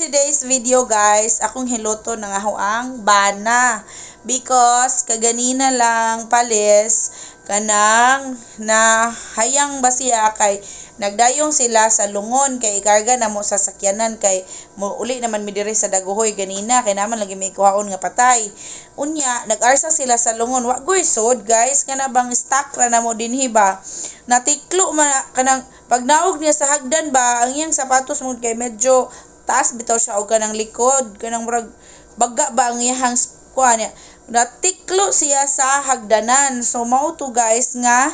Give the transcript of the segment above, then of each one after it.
Today's video, guys, akong hiluto ng ang bana. Because kaganina lang palis kanang nahayang ba siya kay nagdayong sila sa lungon kay ikarga na mo sa sakyanan kay mo uli naman mi diri sa Dagohoy ganina kay naman lagi may kuhaon nga patay. Unya nag-arsa sila sa lungon, wa goy sod, guys, kana bang stock ra na mo dinhi ba. Natiklo man kanang pagnaog niya sa hagdan ba, ang iyang sapatos mo kay medyo taas bitaw siya og kanang likod, kanang murag baga ba ang iyang kuha niya, natiklo siya sa hagdanan. So mao to, guys, nga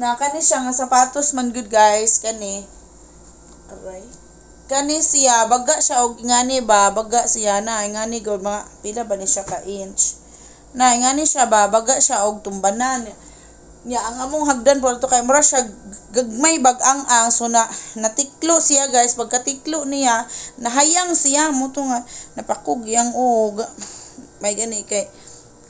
na kani siya nga sapatos man gud, guys, kani, aray, kani siya baga siya og ingani ba, baga siya na ingani gud, mga pila ba ni siya ka inch na ingani siya ba, baga siya og tumbanan niya. Ang among hagdan po to kay mura siya gagmay bag-ang ang, so na natiklo siya, guys. Pagkatiklo niya, nahayang siya mo to nga napakog yang og may gani kay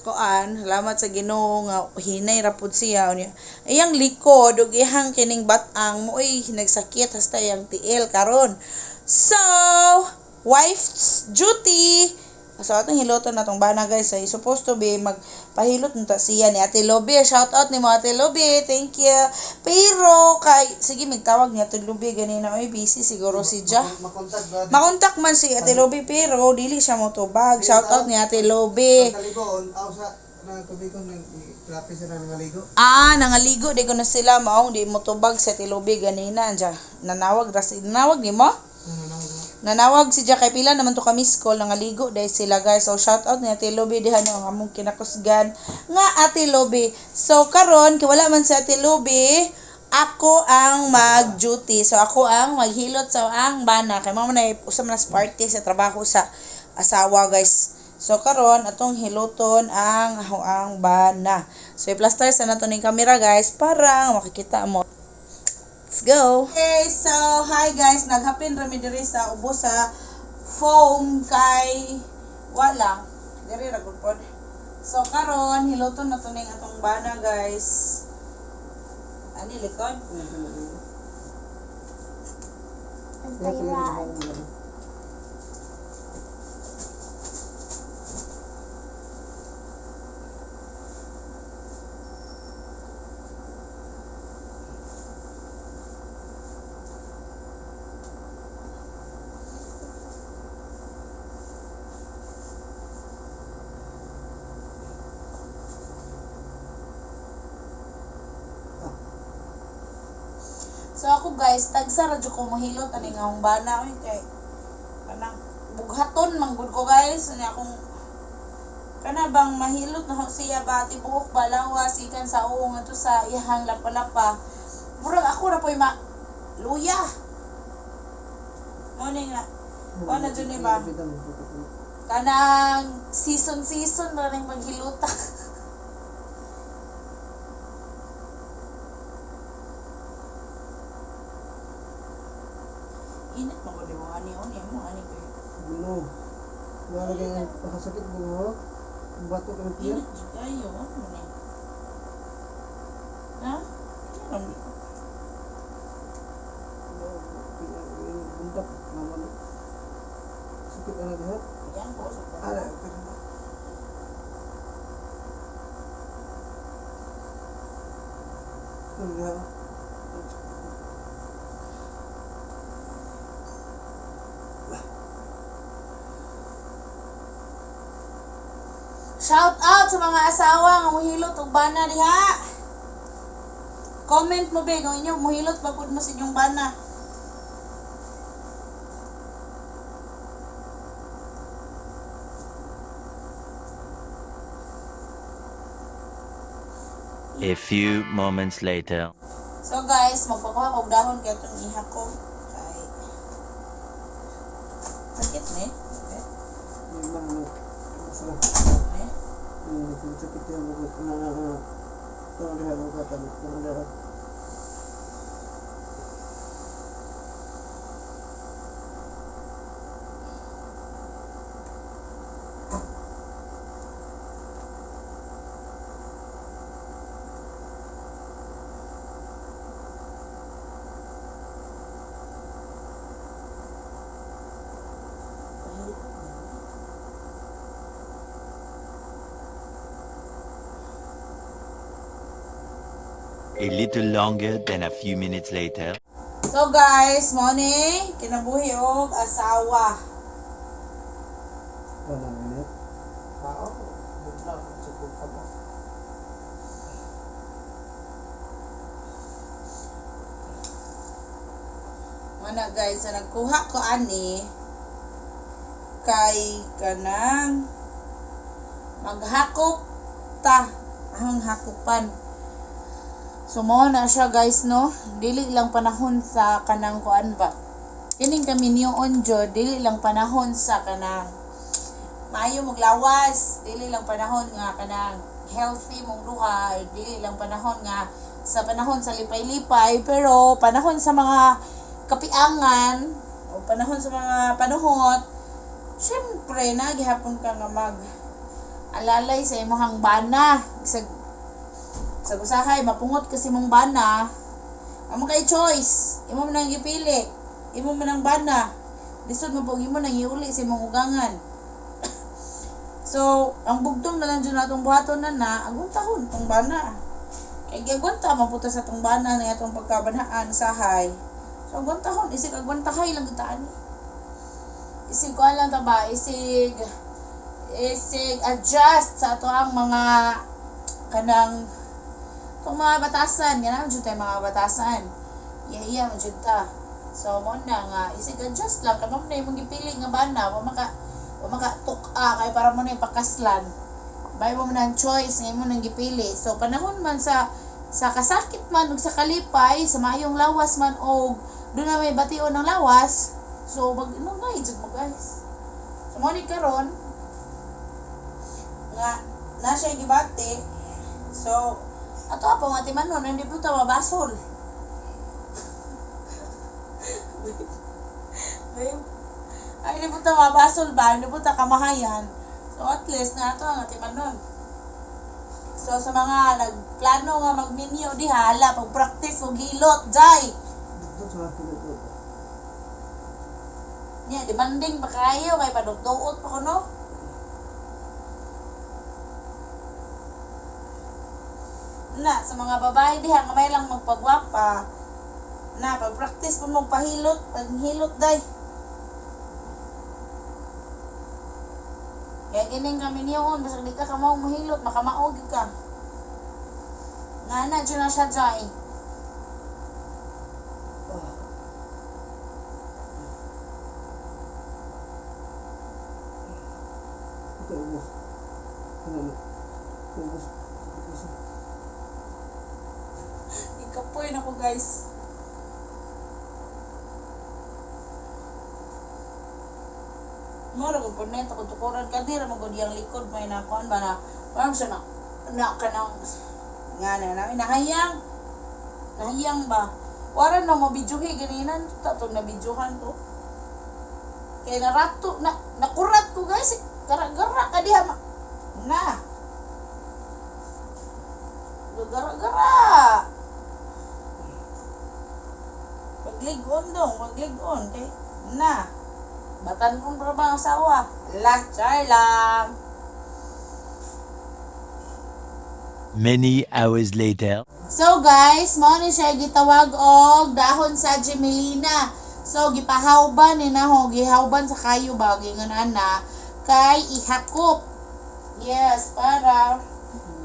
kuan. Salamat sa Ginoo nga hinay ra pud siya. Unya iyang likod ug iyang kining bat-ang mo'y nagsakit hasta iyang tiil karon. So wife's duty. So atong hiluton na tong bana, guys, ay supposed to be magpahilot unta siya ni Ate Lobi. Shout out ni mo, Ate Lobi. Thank you. Pero kay sige magtawag ni Ate Lobi ganina, oy, busy siguro si Ja. Makontak ba? Makontak man si Ate Lobi pero dili siya motubag. Shout out ni Ate Lobi. Pagkaligo, aw sa na tubigon ng grabe sila nangaligo. Ah, nangaligo di ko na sila maong di motubag si Ate Lobi ganina. Ja, nanawag ra si, nanawag nimo? Ano na? Nanawag si Jack kay pila naman to ka miss call, nangaligo dahil sila, guys. So shout out ni Ate Lobi diha no, ang among kinakusgan nga Ate Lobi. So karon kay wala man si Ate Lobi, ako ang mag-duty. So ako ang maghilot sa ang bana kay mao man ay usa man na party sa trabaho sa asawa, guys. So karon atong hiluton ang bana. So i-plaster sa nato ning camera, guys, para makikita mo. Let's go. Okay, so hi guys, naghapin ra mi diri sa ubos sa foam kay wala. Diri ra gud pod. So karon hiluton na to ning atong bana, guys. Ani likod? Ang So ako, guys, tagsa ra jud ko mohilot ani nga akong bana oy kay kanang bughaton man gud ko, guys. Ani akong kana bang mahilot na ho siya ba, tibuok ba, lawas ikan sa uong ato sa iyahang lapa-lapa. Murag ako ra po'y ma luya. Mo ni nga wa na jud ni ba? Kanang season season ra ning paghiluta. Init man gud mo ani oni mo ani kay. No. Wala kay pakasakit mo. Bato ka ng tiyan. Init jud kayo ano ni. Ha? Ano? Bundak naman. Sakit ana diha. Yan po sa Ana. Ano diha? Shout out sa mga asawa nga muhilot og bana diha. Comment mo be kung inyo muhilot pa pud mo sa inyong bana. A few moments later. So guys, magpakuha kog dahon kay atong iha ko kay sakit ni. Okay. Yung mga masarap. Eh? Sakit yung bukod. Na Tama diha bukatan. Tama diha. A little longer than a few minutes later. So guys, mo ni kinabuhi og asawa. Wala minute. Bao, bugnaw, sugod ka mo. Mana guys, sa nagkuha ko ani kay kanang maghakop ta ang hakupan. So mo na siya guys, no, dili lang panahon sa kanang kuan ba. Kining kami niyoon jud, dili lang panahon sa kanang maayo mong lawas, dili lang panahon nga kanang healthy mong duha, dili lang panahon nga sa panahon sa lipay-lipay, pero panahon sa mga kapiangan o panahon sa mga panuhot, syempre na gihapon ka nga mag alalay sa imong bana. Sa usahay mapungot kasi mong bana, amo kay choice, imo man ang gipili, imo man ang bana, lisod mo pug imo nang iuli sa imong ugangan. So ang bugtong na lang jud natong buhaton na na aguntahon tong bana, kay giagwanta man puta sa tong bana na atong pagkabanhaan sahay. So agwantahon, isig agwantahay lang gyud ta ani, isig kuan lang ta ba, isig isig adjust sa ato ang mga kanang itong mga batasan, ganang jud tayo mga batasan, iya iya man jud ta. So mo na nga isig adjust lang kay mo na imong gipili nga bana, wa maka tuk-a kay para mo na ipakaslan, bay mo man ang choice nga imo nang gipili. So panahon man sa kasakit man ug sa kalipay, sa maayong lawas man og doon na may bation ng lawas, so mag inungay jud mo guys. So mo ni karon nga na siya gibati, so ato pa nga timanon, hindi po ta mabasol. Babe, ay hindi po ta mabasol ba, hindi po ta kamahayan. So at least na ato ang timanon. So sa mga nagplano nga magminyo diha, hala pag practice og hilot jay. Dito sa akin ito. Nya demanding pa kayo kay padukduot pa kuno. Na sa mga babae diha nga may lang magpagwapa. Na pag practice pa mong pahilot, paghilot day. Kaya gining kami niyon, basta di ka kamaog mahilot, makamaog gyud ka. Nga na dyan na siya jay. Ah. Ito ubos. Ano na? Ubos. Ubos. Ikapoy na ko guys. Mora ko puneta ko tukuran ka dira mo gud yang likod may nakuan ba na parang siya na na kanang nga na na nahayang nahayang ba wala na mo bidyuhi ganinan ta to na bidyuhan to kay narato na nakurat ko guys, gara-gara ka diha na gara-gara paglig-on dong, paglig-on kay na batan kong para bang asawa la char lang. Many hours later. So guys, mao ni siya gitawag og dahon sa Gemelina. So gipahawban ni naho, gihawban sa kayo ba gingon ana kay ihakop. Yes, para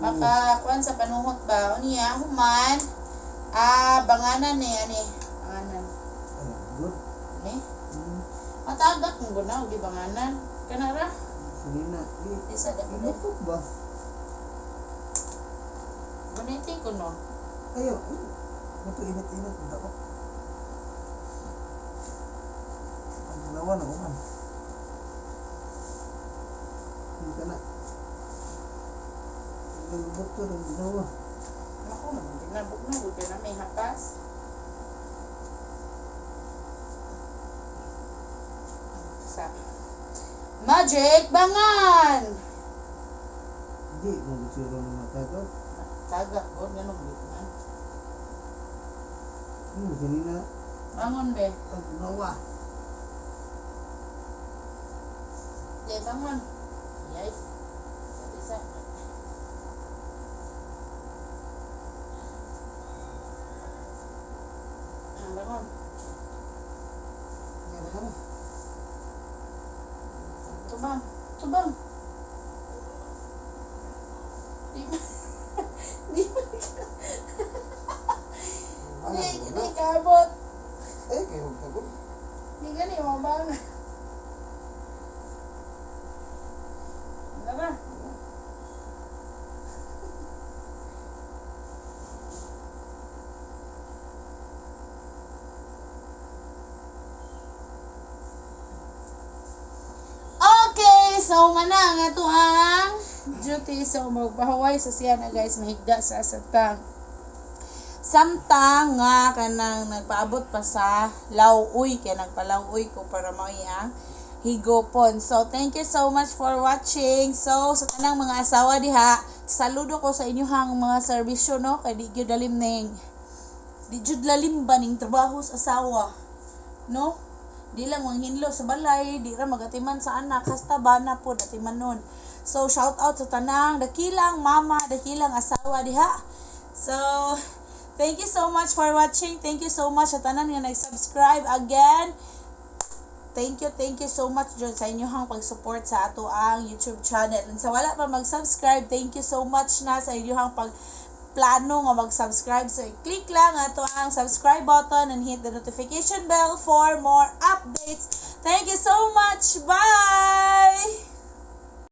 makakuan sa panuhot ba. Unya human ah banganan ni ani, banganan Ah, good. ni. Matagak kung gunaw di banganan. Kana ra? Sige na. Di, Isa da. ilupok ba? Guniti ko no. Ayo. Ito init-init. Dako. Ang dalawa na uman. Hindi ka na. Lubot to ng dalawa. Nako, naman na gud na may hapas. Sa Magic Bangan! Hindi, magsiro na matagal. Taga ko, ganun gud man. Kanina, Bangon be. ang dalawa. Di bangon. Yay. Isa. Tubang. Tubang. Di ba? Di ba? Di, di kaabot. Eh, kay hug tagod. Di gani mo bang? Tara. Okay, so mana ang ato ang duty. So magpahuway sa siya na, guys, mahigda sa asatang. Samtang nga kanang nagpaabot pa sa law-uy, kay nagpalaw-uy ko para mao ang higopon. So thank you so much for watching. So sa tanang mga asawa diha, saludo ko sa inyong mga serbisyo, no, kay di gyud lalim ning di jud lalim ba ning trabaho sa asawa, no? Di lang manghinlo sa balay, di ra magatiman sa anak, hasta bana po atiman nun. So shout out sa tanang dakilang mama, dakilang asawa diha. So thank you so much for watching. Thank you so much sa tanan nga nag-subscribe again. Thank you so much jud sa inyong pag-support sa ato ang YouTube channel. And sa wala pa mag-subscribe, thank you so much na sa inyong pag plano nga mag-subscribe. So, i-click lang ato ang subscribe button and hit the notification bell for more updates. Thank you so much. Bye!